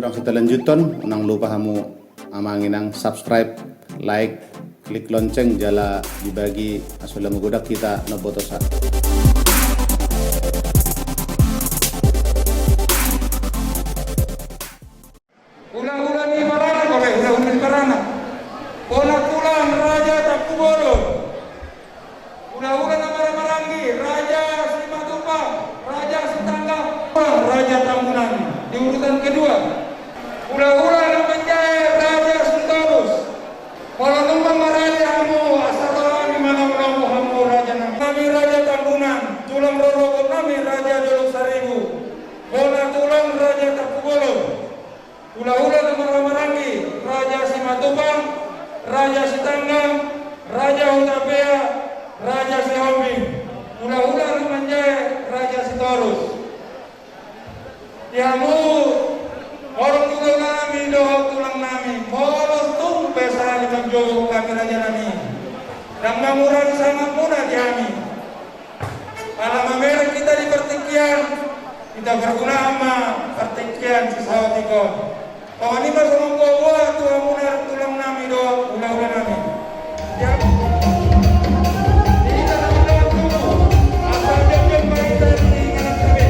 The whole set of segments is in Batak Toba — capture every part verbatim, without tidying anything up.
Hurang hita lanjuthon, unang lupa hamu amang inang subscribe, like, klik lonceng jala dibagi asa lam godang hita na botosa. Hulahula ni Baranak, ore, hulahula ni Baranak. Bona tulang Raja Tampubolon. Hulahula na marhahamaranggi, Raja Simatupang, Raja Sitanggang, Raja Tambunan. Di urutan kedua, hulahula na manjae, Raja Sitorus. Molo nunga marade hamu, asa roha ni manomu hamu raja nami. Nami Raja Tambunan, tulang rorobot nami Raja Dolok Saribu. Bona tulang Raja Tampubolon. Hulahula na marhahamaranggi, Raja Simatupang, Raja Sitanggang, Raja Hutapea, Raja Sihombing. Hulahula na manjae, Raja Sitorus. Di hamu, horong ni hulahula nami dohot tulang nami, molo tung pe sahali manjou hami raja nami, ndang mangurangi sangap muna di hami. Ala mamereng hita di partingkian, hita pargunahan ma partingkian sisaotik on. Tongon i ma songon boaboa tu hamuna tulang nami dohot hulahula nami. Di hita na mangkatai tubu, asa jempek ma hita di inganan tabe.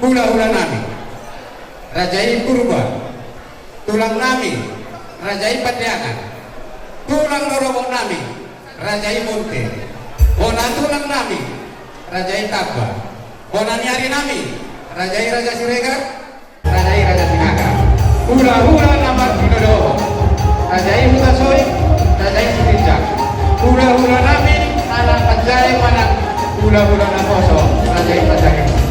Hulahula nami, raja i Purba. Tulang nami, raja i Pandeangan. Tulang rorobot nami, raja i Monte. Bona tulang nami, raja i Tamba. Bona ni ari nami, raja i Raja Siregar. Raja i Raja Sinaga. Hulahula na martinodohon, raja i Hutasoit, raja i Sitinjak. Hulahula nami, anak panjae manang hulahula naposo, raja i Panjae.